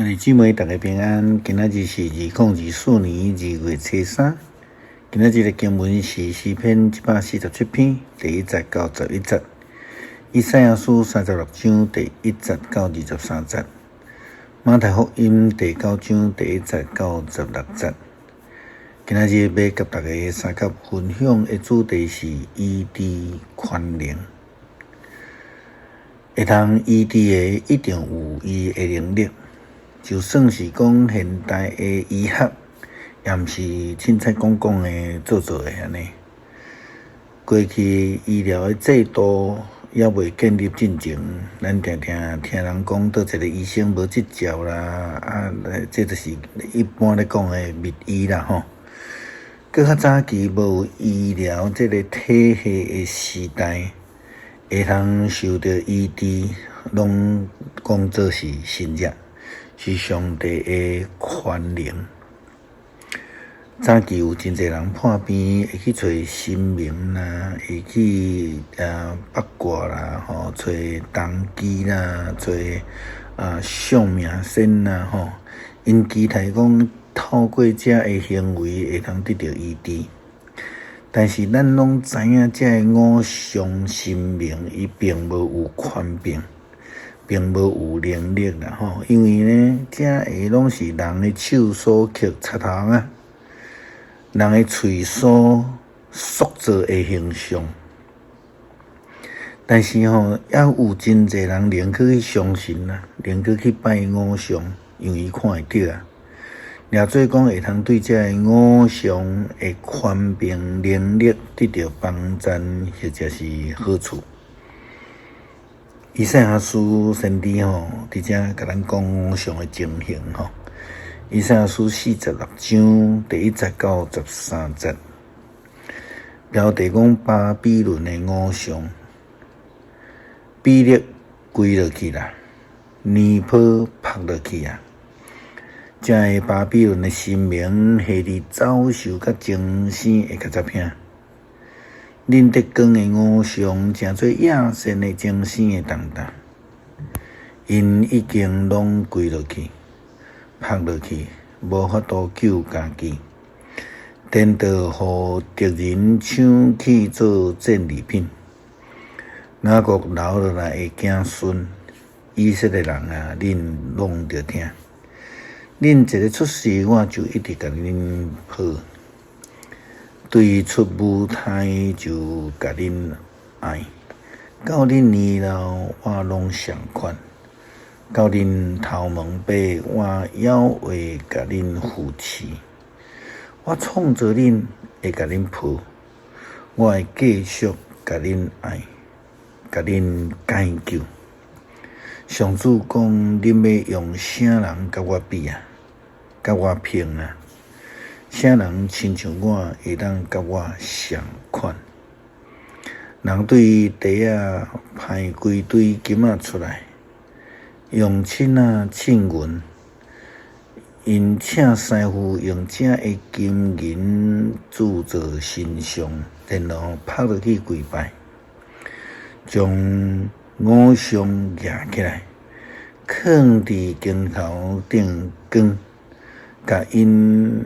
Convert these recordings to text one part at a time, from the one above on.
兄弟姊妹，大家平安。今仔日是2024年2月初三。今仔日的經文是詩篇147篇第1節到11節，以賽亞書36章第1節到23節，馬太福音第9章第1節到16節。今仔日欲佮大家相佮分享的主題是醫治權能。會通醫治的，一定有伊的能力。就算是講現代的醫學，也毋是凊彩講講的做做的按呢。過去醫療的制度猶未建立進前，咱定定聽人講，佗一个醫生無執照啦，啊，這就是一般咧講的密醫啦吼。閣較早期無醫療這个體系的時代，會通受著醫治，攏講做是神跡，是上帝的權能。早期有真濟人破病會去揣神明啦，會去八卦啦，吼，揣童乩啦，揣相命仙啦，吼，𪜶期待講透過這个行為會通得著醫治。但是咱攏知影，這个偶像神明伊並無有權柄，並無有能力啦，吼，因為呢，這个攏是人的手所刻插頭啊，人的喙所塑造的形象。但是吼，猶有真濟人寧可去相信啦，寧可去拜偶像，因為伊看會著啊。掠做講會通對這个偶像的權柄能力得著幫贊或者是好處。以賽亞書先知吼，佇遮共咱講偶像的情形吼。以賽亞書46章第1節到13節，標題講巴比倫的偶像，比勒跪落去啦，尼波覆落去啊！這个巴比倫的神明下佇走獸佮精生的結雜片，恁得光的偶像，成做野獸的精生的重擔，𪜶已經攏跪落去，覆落去，無法度救家己，顛倒予敵人搶去做戰利品。雅各留落來的子孫，以色列人啊，恁攏著聽。恁一个出世，我就一直共恁抱。對出母胎就共恁愛，到恁年老，我攏相款；到恁頭毛白，我猶會共恁扶持。我創造恁，會共恁抱，我會繼續共恁愛，共恁解救。上主講：恁欲用啥人佮我比啊？佮我拼啊？啥人親像我，會當佮我相款？人對地仔排規堆金仔出來，用秤仔稱銀，𪜶請師傅用這个金銀鑄造神像，然後覆落去跪拜，將偶像舉起來，囥佇鏡頭頂懸，共𪜶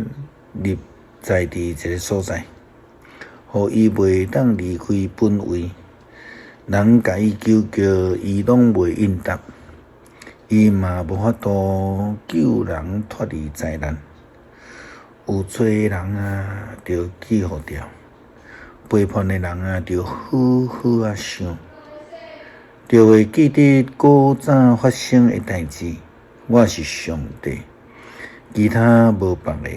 立在佇一个所在，予伊袂當離開本位。人共伊求叫，伊攏袂應答，伊嘛無法度救人脫離災難。有罪的人啊，著記予著；背叛的人啊，著好好仔想，著會記得古早發生的代誌。我是上帝，其他無別个。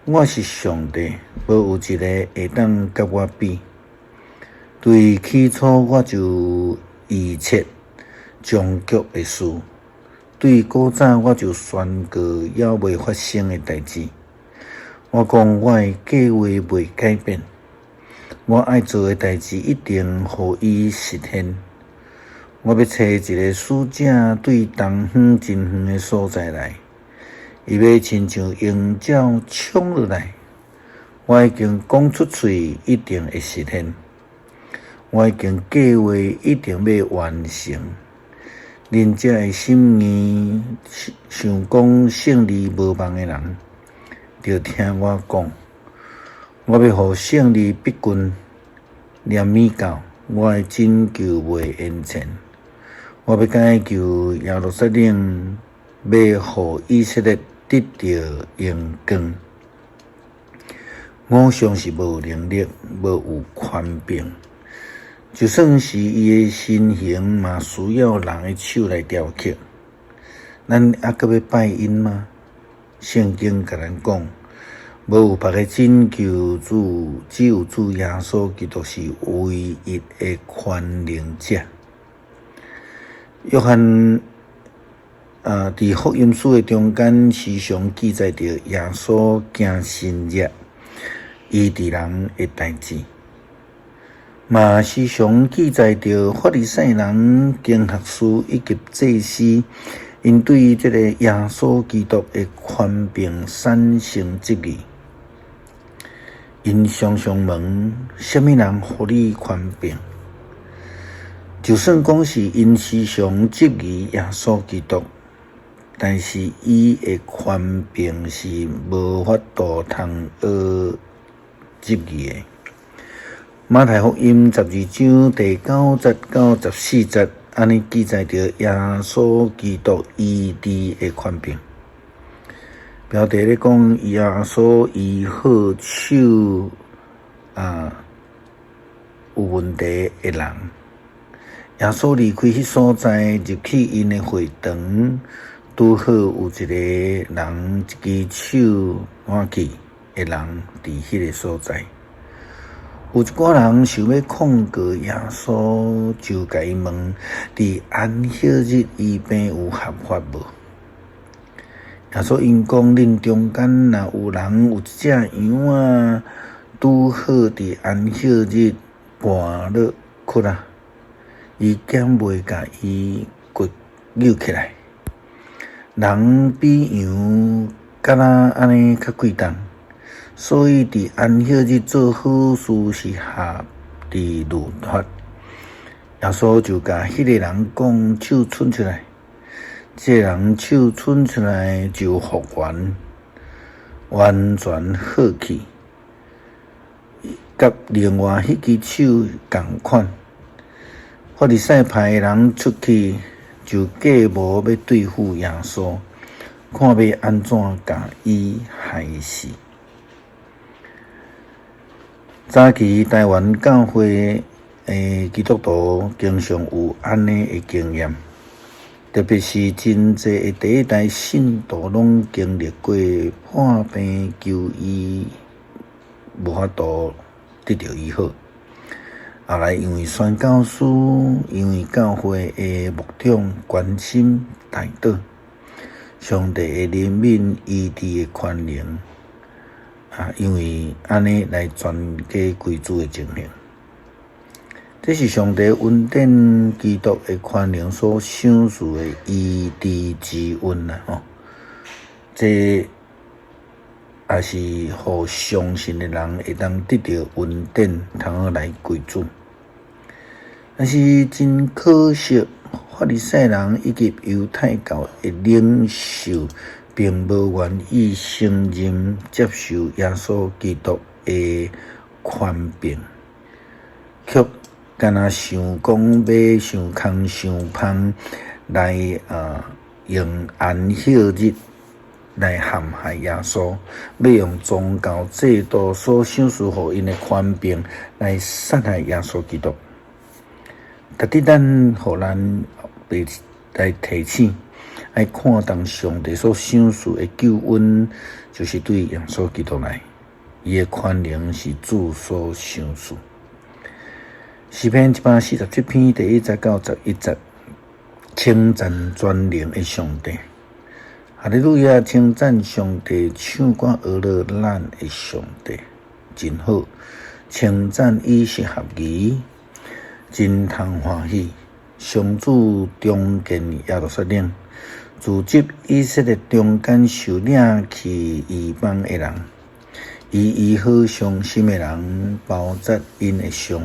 我是上帝，無有一个會當佮我比。對起初我就預測終局的事，對古早我就宣告猶未發生的代誌。我講我的計劃袂改變，我愛做的代誌一定予伊實現。我欲差一个使者對東方真遠的所在來，伊欲親像鷹鳥衝落來。我已經講出喙，一定會實現。我已經計劃，一定欲完成。恁這个心硬，想講勝利無望的人，著聽我講，我欲予勝利逼近，連綿到我的拯救袂延遲。我欲解救耶路撒冷，欲予以色列得著榮光。偶像是無能力，無有權柄。就算是伊的身形，嘛需要人的手來雕刻。咱猶閣欲拜𪜶嗎？聖經共咱講，無有別个拯救主，只有主耶穌基督是唯一的權能者。約翰啊，佇福音書的中間，時常記載著耶穌行神蹟醫治人的代誌。嘛時常記載著法利賽人、經學師以及祭司，𪜶對這个耶穌基督的權柄產生質疑。𪜶常常問：啥物人予你權柄？就算講是𪜶時常質疑耶穌基督，但是伊的權柄是無法度通學質疑的。馬太福音12章第9節到14節，按呢記載著耶穌基督醫治的權柄。標題咧講耶穌醫好手啊有問題的人。耶穌離開彼所在，入去𪜶的會堂，拄好有一个人一支手軟去的人佇彼个所在。有一寡人想欲控告耶穌，就共伊問：佇安息日醫病有合法無？耶穌𪜶講：恁中間若有人有一隻羊仔，拄好佇安息日跋落窟仔，伊敢袂共伊掘搝起來？人比羊敢若按呢較貴重。所以佇安息日做好事是合佇律法。耶穌就共彼個人講：手伸出來。這個人手伸出來就復原，完全好去，佮另外彼支手仝款。法利賽派的人出去，就計謀欲對付耶穌，看欲按怎共伊害死。早期台灣教會的基督徒經常有按呢的經驗，特別是真濟的第一代信徒攏經歷過破病求醫無法度得著醫好。後來因為宣教師，因為教會的牧長關心代禱，上帝的憐憫醫治的權能。啊，因為按呢來全家歸主的情形，這是上帝恩典基督的權能所賞賜的醫治之恩啊！吼，這也是予相信的人會當得著恩典，通好來歸主。但是真可惜，法利賽人以及猶太教的領袖，並無願意承認接受耶穌基督的權柄，卻敢若想講馬傷空傷芳來啊，用安息日來陷害耶穌，欲用宗教制度所賞賜予𪜶的權柄來殺害耶穌基督。值得咱，予咱來提醒，愛看重上帝所賞賜的救恩，就是對耶穌基督來，伊的權能是主所賞賜。詩篇147篇第1節到11節，稱讚全能的上帝。哈利路亞！稱讚上帝，唱歌呵咾咱的上帝，真好。稱讚伊是合宜，真通歡喜。上主重建耶路撒冷，自執以色列中間受領去異邦的人，伊醫好傷心的人，包紮𪜶的傷，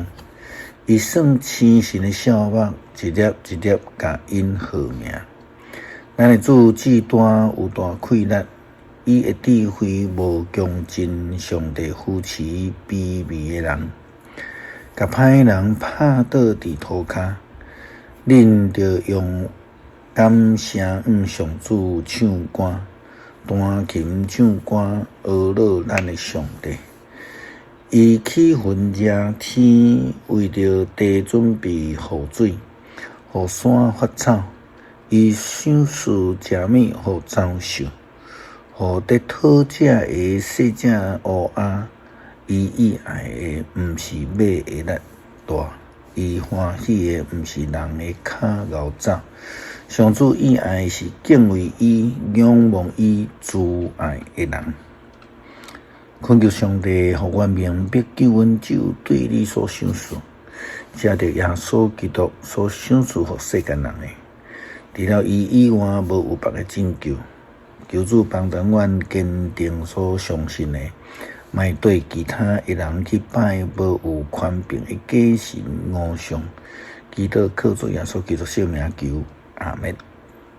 伊算星辰的數目，一粒一粒共𪜶號名。咱的主至大有大氣力，伊的智慧無窮盡，上帝扶持卑微的人，共歹人拍倒佇塗跤。恁著勇敢聲向上主唱歌，彈琴唱歌，呵咾咱的上帝。伊起雲遮天，為著地準備雨水，予山發草。伊賞賜食物予走獸，予佇討食的細隻烏鴉。伊意愛的毋是馬的力大，伊歡喜的毋是人的跤𠢕走。上主意愛的是敬畏伊、仰望伊慈愛的人。懇求上帝，予阮明白救恩只有對你所賞賜，藉著耶穌基督所賞賜予世間人的。除了伊以外，無有別个拯救。求主幫助阮堅定所相信的，莫綴其他的人去拜無有權柄的假神偶像。祈禱靠主耶穌基督聖名求，阿們。